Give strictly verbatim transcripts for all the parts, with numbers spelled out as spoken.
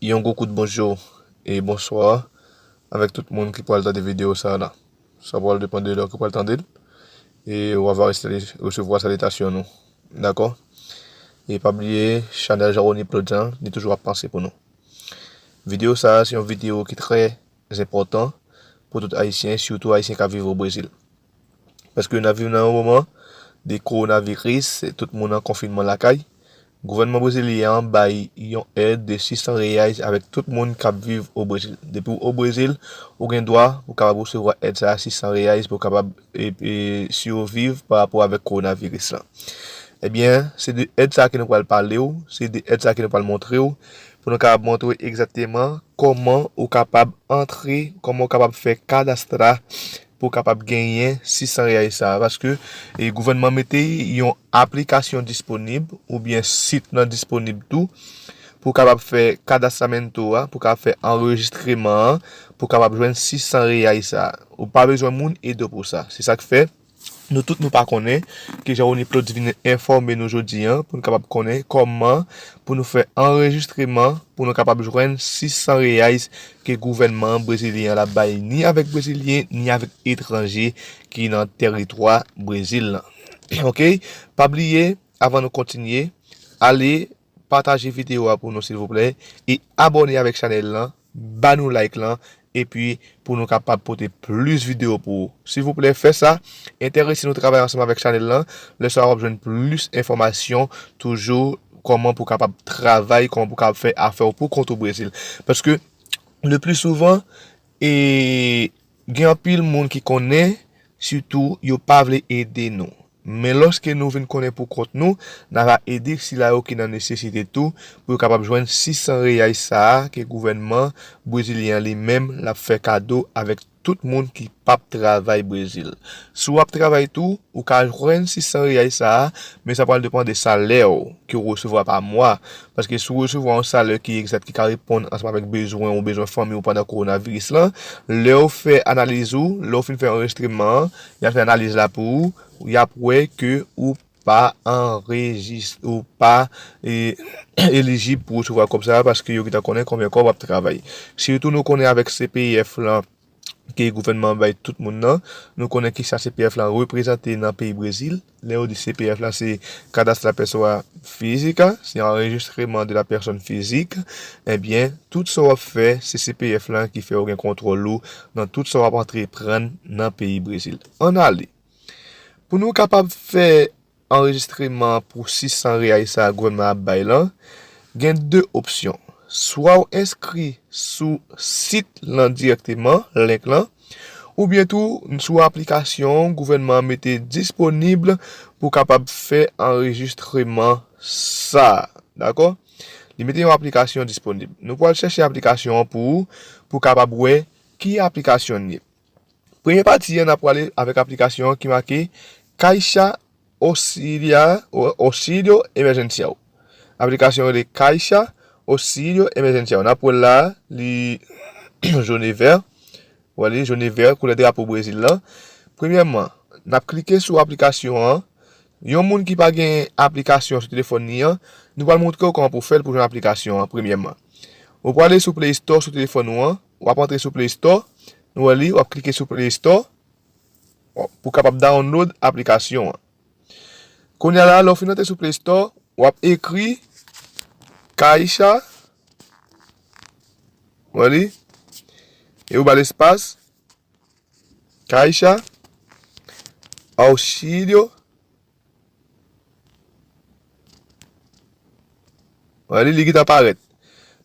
Yon gwo kout bonjou e bonswa avèk tout moun ki pral tande videyo sa a la. Sa pral depann de lè ke w pral tande l. E w ava resevwa salitasyon nou. Dakò? E pa bliye, chanèl Jean Rony Plodjan, li toujou ap panse pou nou. Videyo sa a, se yon videyo ki trè enpòtan pou tout Ayisyen, sitou Ayisyen k ap viv o Brezil. Paske n ap viv nan yon moman de kowonaviris, tout moun an konfinman lakay. Gouvènman brezilyen an bay yon èd de sis san reais avèk tout moun k ap viv o Brezil. Depi w o Brezil, ou gen dwa pou w kapab resevwa èd sa a, sis san reais, pou w kapab, e, e, siviv pa rapò avèk kowonaviris la. Ebyen, se de èd sa a ke nou pral pale w, se de èd sa a ke nou pral montre w, pou nou kapab montre w egzakteman kòman ou kapab antre, kòman ou kapab fè kadastra pou w kapab genyen sis san reais sa a. Paske, e, gouvènman mete yon aplikasyon disponib oubyen sit lan disponib tou pou w kapab fè kadastramentu a, pou w kapab fè anrejistreman an, pou w kapab jwenn sis san reais sa a. Ou pa bezwen moun ede w pou sa. Se sa k fè nou tout nou pa konnen, ke Jean Rony Plodjan vin enfòme nou jodi a, pou nou kapab konnen kòman pou nou fè anrejistreman, pou nou kapab jwenn sis san reais ke gouvènman brezilyen an la bay ni avèk brezilyen, ni avèk etranje ki nan tèritwa Brezil lan. Oke? Pa bliye, avan nou kontinye, ale pataje videyo a pou nou, silvouplè, e abòne avèk chanèl lan, ba nou like lan, epi pou nou kapab pote plis videyo pou ou. Silvouplè, fè sa. Enterese nou travay ansanm avèk chanèl lan. Lè sa a, w ap jwenn plis enfòmasyon toujou, kòman pou w kapab travay, kòman pou w kapab fè afè w pou kont ou Brezil. Paske, le pli souvan, e, gen anpil moun ki konnen, sitou yo pa vle ede nou. Men lòske nou vin konnen pou kont nou, n a va ede sila yo ki nan nesesite tou, pou yo kapab jwenn sis san reais sa a ke gouvènman brezilyen an li menm l ap fè kado avèk tout moun ki p ap travay Brezil. Si w ap travay tou, ou ka jwenn sis san reais sa a, men sa pral depann de salè w ke w resevwa pa mwa. Paske si w resevwa yon salè ki egzak, ki ka reponn ansanm avèk bezwen ou bezwen fanmi w pandan kowonaviris lan, lè w fè analiz ou, lè w fin fè anrejistreman an, y ap fè analiz la pou ou, y ap wè ke ou pa anrejis-, ou pa, e, elijib pou resevwa kòb sa a paske yo gentan konnen konbyen kòb w ap travay. Sitou nou konnen avèk C P F lan, ke gouvènman an bay tout moun nan. Nou konnen kisa C P F lan reprezante nan peyi Brezil. Lè yo di C P F lan, se Cadastro da Pessoa Física, se anrejistreman de la pèsòn fizik. Ebyen, tout sa w ap fè, se C P F lan ki fè yo gen kontwòl ou nan tout sa w ap antreprann nan peyi Brezil. Ann ale. Pou nou kapab fè anrejistreman pou sis san reais sa a gouvènman ap bay lan, gen de opsyon. Swa w enskri sou sit lan dirèkteman, link lan, oubyen tou sou aplikasyon gouvènman an mete disponib pou w kapab fè anrejistreman sa a. Dakò? Li mete yon aplikasyon disponib. Nou pral chèche aplikasyon an pou ou, pou w kapab wè ki aplikasyon l ye. Premye pati an, n ap prale avèk aplikasyon an ki make Caixa Auxília, o-, Auxílio Emergencial. Aplikasyon rele Caixa Auxílio Emergencial. N ap wè l la, li jone vè. Wè li jone vè, koulè drapo Brezil lan. Premyèman, n ap klike sou aplikasyon an. Yon moun ki pa gen aplikasyon sou telefòn li an, nou pral montre w kòman pou w fè l pou jwenn aplikasyon an, premyèman. Ou prale sou Play Store sou telefòn ou an, w ap antre sou Play Store, nou wè li, w ap klike sou Play Store, pou w kapab download aplikasyon an. Kounye a la, lè w fin antre sou Play Store, w ap ekri Caixa, wè li, e ou ba l espas, Caixa Auxílio. Wè li, li gentan parèt.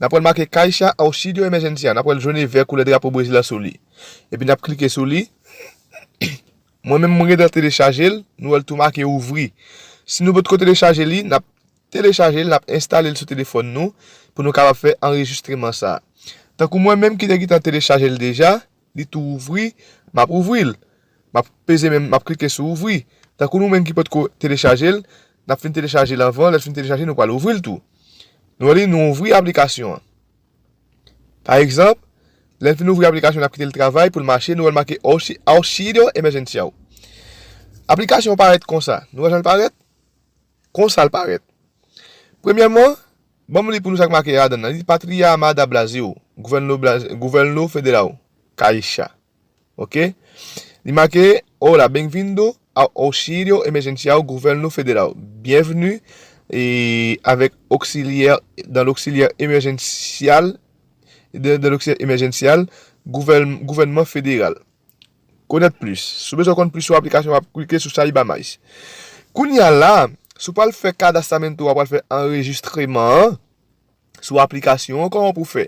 N ap wè l make Caixa Auxílio Emergencial. N ap wè l jone vè koulè drapo Brezil la sou li. Epi n ap klike sou li. Mwen menm, mwen gentan telechaje l. Nou wè l tou make ouvri. Si nou potko telechaje li, n ap telechaje l, n ap enstale l sou telefòn nou pou nou kapab fè anrejistreman sa a. Tankou mwen menm ki te gentan telechaje l deja, li tou ouvri, m ap ouvri l. M ap peze menm, m ap klike sou ouvri. Tankou nou menm ki potko telechaje l, n ap fin telechaje l anvan, lè l fin telechaje, nou pral ouvri l tou. Nou wè li, nou ouvri aplikasyon an. Pa egzanp, lè n fin ouvri aplikasyon, n ap kite l travay pou l mache, nou wè l make Auxi-, Auxílio Emergencial. Aplikasyon an parèt konsa. Nou wè jan l parèt? Konsa l parèt. Premyèman, Ban m li pou nou sa k make ladan l. Li di Patria Amada Brasil, Governo, Bra- Governo Federal, Caixa. Ok? Li make: Olá, bem-vindo ao auxílio emergencial Governo Federal. Bienvenue e avec auxiliaire dans l'auxiliaire émergentiel, dans l'auxiliaire émergentiel gouvèn- gouvernement fédéral. Connaître plus. Si w bezwen konn plis sou aplikasyon, w ap klike sou Saiba Mais. Kounye a la, si w pral fè cadastramento a, w pral fè anrejistreman an sou aplikasyon an, kòman pou fè?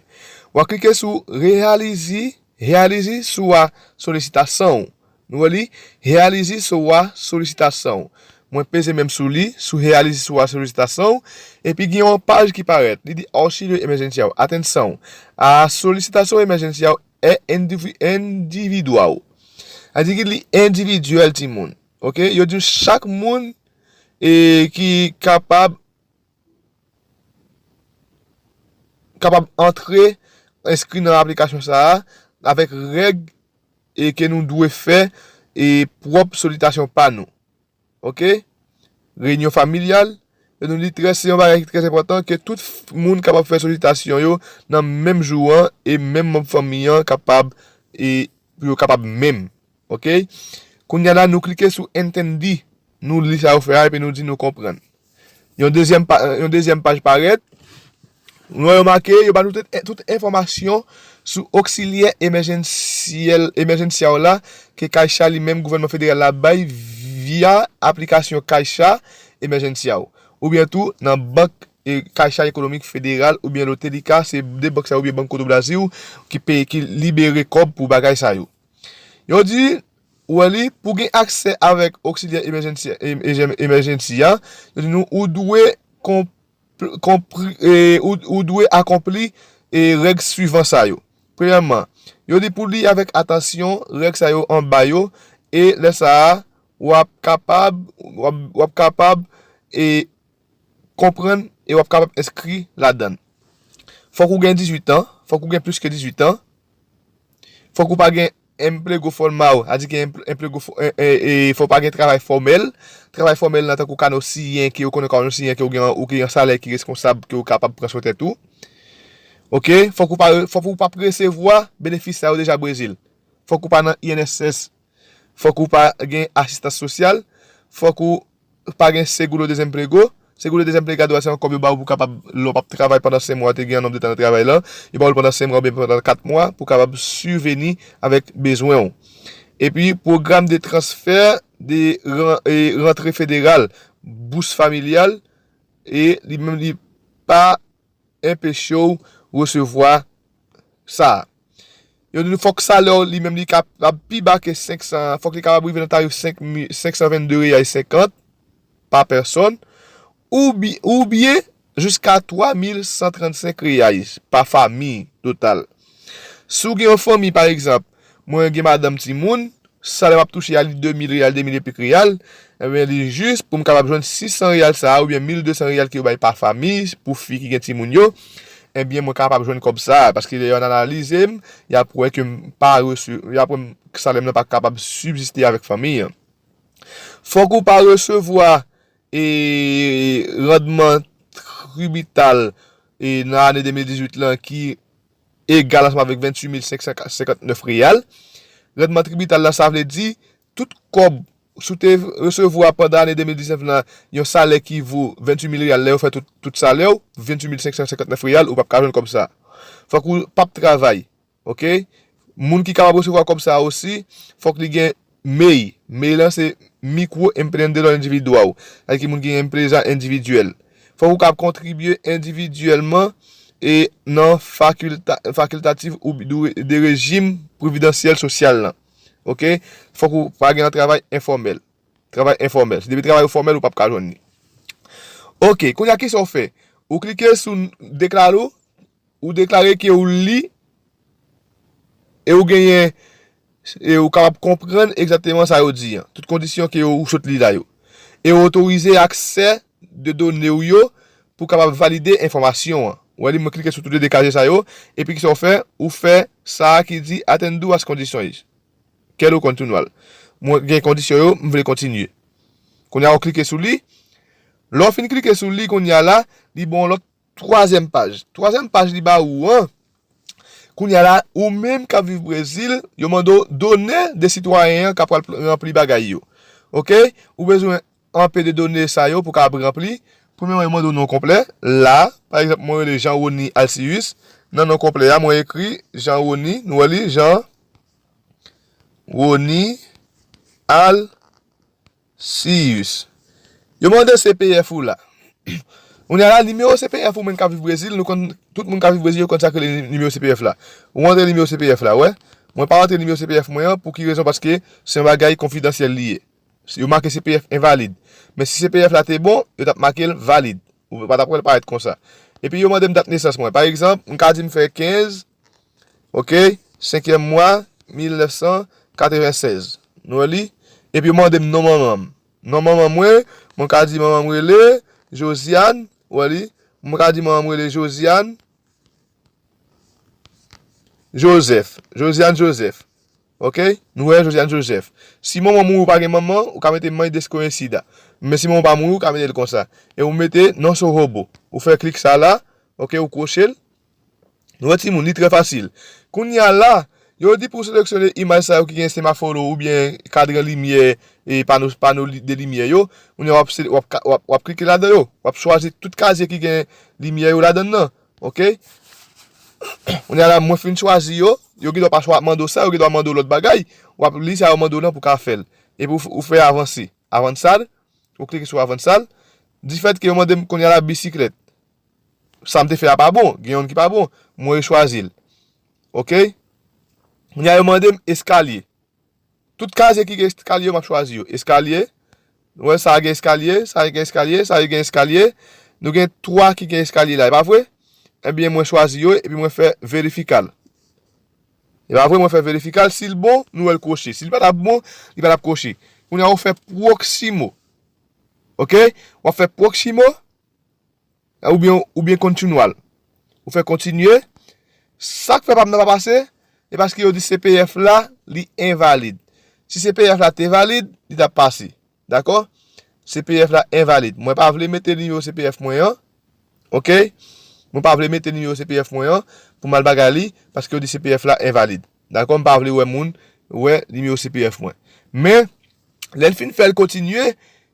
W a klike sou realize, realize sua solicitação. Nou wè li, realize sua solicitação. Mwen peze menm sou li, sou realize sua solicitação, epi gen yon paj ki parèt. Li di auxílio emergencial. Atenção, a solicitação emergencial é indivi- individual. Sa di ki li endividyèl, timoun. Ok? Yo di chak moun e ki kapab kapab antre, enskri nan aplikasyon sa a avèk règ e ke nou dwe fè e pwòp solistasyon pa nou. Ok? Reyinyon familyal, e nou li trè, se yon bagay ki trè enpòtan ke tout f- moun kapab fè solistasyon yo nan menm jou an e menm manm fanmi an kapab e pou yo kapab menm. Ok? Kounye a la, nou klike sou entende. Nou li sa yo fè a epi nou di nou konprann. Yon dezyèm, pa, yon dezyèm paj parèt. Nou wè yo make, yo ba nou tout, tout enfòmasyon sou oksilyè emèjensyèl, emèjensyal la ke Caixa li menm gouvènman federal la bay via aplikasyon Caixa Emergencial. Oubyen tou nan bank e Caixa Econômica Federal oubyen Lotérica, se de bank sa yo oubyen Banco do Brasil ki peye, ki libere kòb pou bagay sa yo. Yo di, ou wè li, pou gen aksè avèk oksilyè emèjensi, em- em- emèjensi a, yo di nou, ou dwe konp- konpri, e, ou, ou dwe akonpli e règ swivan sa yo. Premyèman, yo di pou li avèk atansyon règ sa yo anba yo, e lè sa a, w ap kapab, w ap, w ap kapab e konprann e w ap kapab enskri ladan l. Fòk ou gen dizuit an, fòk ou gen plis ke dizuit an, fòk ou pa gen emplego formal, sa di ke emplego, fò pa gen travay fòmèl. Travay fòmèl nan tankou kanosiyen, ke yo konnen kanosiyen, ke ou gen, ou gen yon salè ki reskonsab, ke ou kapab pran swen tèt ou. Ok, fòk ou pa, fòk ou pa ap resevwa benefis sa yo deja Brezil. Fòk ou pa nan I N S S. Fòk ou pa gen asistans sosyal. Fòk ou pa gen seguro desemprego. Seguro desemprego a se yon kòb yo ba ou pou kapab, lè w p ap travay pandan senk mwa, ou te gen yon nonb de tan nan travay lan, yo ba ou l pandan senk mwa oubyen pandan kat mwa pou kapab sibveni avèk bezwen w. Epi pwogram de transfè de ran- e rantre federal, bous familyal, e li menm li pa enpeche w resevwa sa. Yo di nou fòk salè w li menm li kapab pi ba ke senk san, fòk li kapab rive nan tarif senk mil, senk san vennde reyal senkant pa pèsòn, oubi- oubyen jiska twa mil san trannsenk reyal pa fanmi total. Si w gen yon fanmi, pa egzanp, mwen gen madanm, timoun, salè m ap touche a li de mil reyal, de mil epi reyal, ebyen li jis pou m kapab jwenn sis san reyal sa a oubyen mil de san reyal ke yo bay pa fanmi pou fi ki gen timoun yo, ebyen mwen kapab jwenn kòb sa a, paske lè yo analize m, y ap wè ke m pa resi- y ap wè m- salè m nan pa kapab sibziste avèk fanmi an. Fòk ou pa resevwa e randman tribital e nan ane de mil dizuit lan ki egal ansanm avèk venntuit mil senk san senkannnèf reyal. Randman tribital la, sa vle di tout kòb, si w te resevwa pandan ane de mil diznèf lan yon salè ki vo venntuit mil reyal, lè yo fè tout, tout salè w, venntuit mil senk san senkannnèf reyal, ou p ap ka jwenn kòb sa. Fòk ou p ap travay. Ok? Moun ki kapab resevwa kòb sa a osi, fòk li gen mei. Mei lan se mikwo emprendedor individual. Sa vle di moun ki gen enpreza endividyèl. Fòk ou kapab kontribye endividyèlman e nan fakilta- facultative ou de régime prévidentiel social lan. Ok? Fòk ou pa gen nan travay enfòmèl. Travay enfòmèl. Depi travay ou fòmèl, ou p ap ka jwenn li. Ok, kounye a kisa w fè? Ou klike sou deklare, ou deklare ke ou li e ou genyen e ou kapab konprann egzakteman sa yo di an, tout kondisyon ke ou sot li la yo. E ou otorize aksè de done w yo pou kapab valide enfòmasyon an. Ou wè li, mwen klike sou tout de kaje sa yo, epi kisa w fè? Ou fè sa a ki di atendo as condições. Quero continuar. Mwen gen kondisyon yo, m vle kontinye. Kounye a ou klike sou li. Lè w fin klike sou li kounye a la, li ba w lòt twazyèm paj. Twazyèm paj li ba ou an, kounye a la, ou menm k ap viv Brezil, yo mande w done de sitwayen an k ap pral pl- ranpli bagay yo. Oke? Ou bezwen anpe de done sa yo pou w kapab ranpli. Premyèman, yo mande w non konplè. La, pa egzanp, mwen rele Jean Rony Alcius. Nan non konplè a, mwen ekri Jean Rony, nou wè li, Jean Rony Alcius. Yo mande C P F ou la. Kounye a la, nimewo C P F ou menm k ap viv Brezil, nou konn, tout moun k ap viv Brezil, yo konn sa k rele nimewo C P F la. Ou antre nimewo C P F la, wè. Mwen pa antre nimewo C P F mwen an, pou ki rezon? Paske se yon bagay konfidansyèl li ye. Si yo make C P F envalid. Men si C P F la te bon, yo t ap make l valid. Ou pa t ap wè l parèt konsa. Epi yo mande m dat nesans mwen. Pa egzanp, m ka di m fè kenz, oke, senkyèm mwa, mil nèf san katrevennsèz. Nou wè li? Epi yo mande m non manman m. Non manman mwen, mwen ka di manman m rele Josiane, ou wè li? Mwen ka di manman m rele Josiane Joseph. Josiane Joseph. Oke? Nou wè Josiane Joseph. Si manman mouri ou pa gen manman, ou ka mete mãe desconhecida. Men si manman ou pa mouri, ou ka mete l konsa. E ou mete non Sohobo. Ou fè klik sa la, oke, ou kwoche l. Nou wè timoun, li trè fasil. Kounye a la, yo di pou w seleksyone imaj sa yo ki gen semafo oubyen kadran limyè e pano, pano li- de limyè yo. Kounye a w ap, se- w ap, ka- w ap, w ap klike ladan yo. W ap chwazi tout kazye ki gen limyè yo ladan nan. Oke? Kounye a la, mwen fin chwazi yo. Yo gen dwa pa chwa mande w sa, yo gen dwa mande w lòt bagay. W ap li sa yo mande w nan pou w ka fè l. Epi ou f- ou fè avanse. Avansad, ou klike sou avansad. Difèt ke yo mande m kounye a la bisiklèt. Sa m te fè a pa bon. Gen youn ki pa bon. Mwen rechwazi l. Oke? Kounye a yo mande m eskalye. Tout kazye ki gen eskalye yo, m ap chwazi yo. Eskalye. Ou wè, sa a gen eskalye, sa a gen eskalye, sa a gen eskalye. Nou gen twa ki gen eskalye la, e pa vre? Ebyen, mwen chwazi yo, epi mwen fè verifikal. E pa vre, mwen fè verifikal. Si l bon, nou wè l kwoche. Si l pa t ap bon, li pa t ap kwoche. Kounye a, ou fè pwoksimo. Oke? W ap fè pwoksimo. Oubyen, oubyen continual. Ou fè kontinye. Sa k fè pa m nan pa pase, e paske yo di C P F la, li envalid. Si C P F la te valid, li t ap pase. Dakò? C P F la envalid. Mwen pa vle mete nimewo C P F mwen an. Oke? Mwen pa vle mete nimewo C P F mwen an pou m al bagay li, paske yo di C P F la envalid. Dakò? M pa vle wè moun wè nimewo C P F mwen. Men, lè l fin fè l kontinye,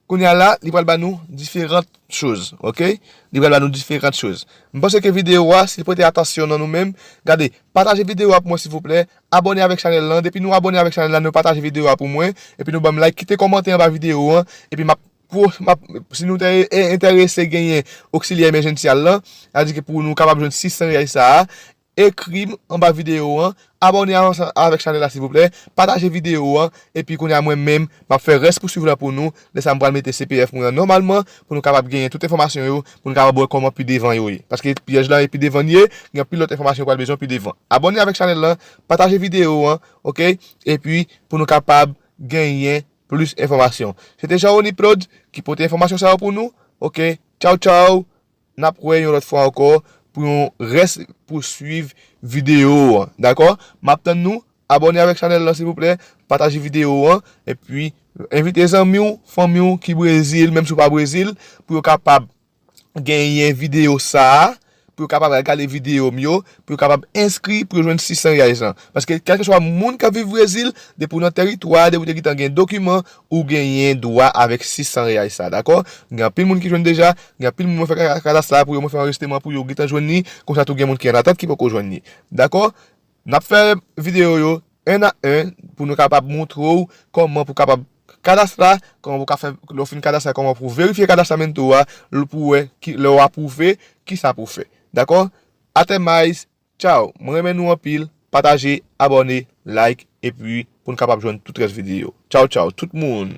kounye a la, li pral ba nou diferan choz, oke? Li pral ba nou diferan choz. M panse ke videyo a, si l prete atansyon nan nou menm, gade, pataje videyo a pou mwen, silvouplè. Abòne avèk chanèl lan. Depi nou abòne avèk chanèl lan, nou pataje videyo a pou mwen. Epi nou ban m like, kite kòmantè anba videyo an. Epi m ap, pou, m ap, si nou te e- enterese genyen oksilyè emèjensyal lan, sa vle di ke pou nou kapab jwenn sis san riyal sa a, ekri m anba videyo an, abòne avans- avèk chanèl la silvouplè, pataje videyo an, epi kounye a mwen menm, m ap fè rès pou swiv la pou nou, lè sa m pral mete C P F mwen an nòmalman, pou nou kapab genyen tout enfòmasyon yo, pou nou kapab wè kòman pi devan yo ye. Paske pyèj la e pi devan l ye, gen anpil lòt enfòmasyon ou pral bezwen pi devan. Abòne avèk chanèl lan, pataje videyo an, oke? Epi, pou nou kapab genyen plis enfòmasyon. Se te Jean Rony Prod ki pote enfòmasyon sa yo pou nou, oke? Tchaw, tchaw! N ap wè yon lòt fwa ankò pou yon rès pou swiv videyo an. Dakò? M ap tann nou. Abòne avèk chanèl lan, silvouplè. Pataje videyo an. Epi, envite zanmi w, fanmi w ki Brezil, menm si w pa Brezil, pou yo kapab genyen videyo sa a, pou yo kapab al gade videyo m yo, pou yo kapab enskri, pou yo jwenn sis san riyal lan. Paske kèlkeswa moun k ap viv Brezil, depi w nan tèritwa, depi w te gentan gen dokiman, ou genyen dwa avèk sis san riyal sa, dakò? Gen anpil moun ki jwenn deja, gen anpil moun mwen fè ka- kadas la pou yo, mwen fè anrejistreman pou yo gentan jwenn li, konsa tou gen moun ki an atant ki poko jwenn li. Dakò? N ap fè videyo yo en a en pou nou kapab montre w kòman pou kapab kadas la, kòman pou ka fè, lè w fin kadas la, kòman pou verifye kadas la menm tou a, l- pou wè ki, lè w apwouve, kisa pou fè. Dakò? Atè Mays, tchaw, mwen renmen nou anpil, pataje, abòne, like, epi pou n kapab jwenn tout rès videyo. Tchaw, tchaw, tout moun!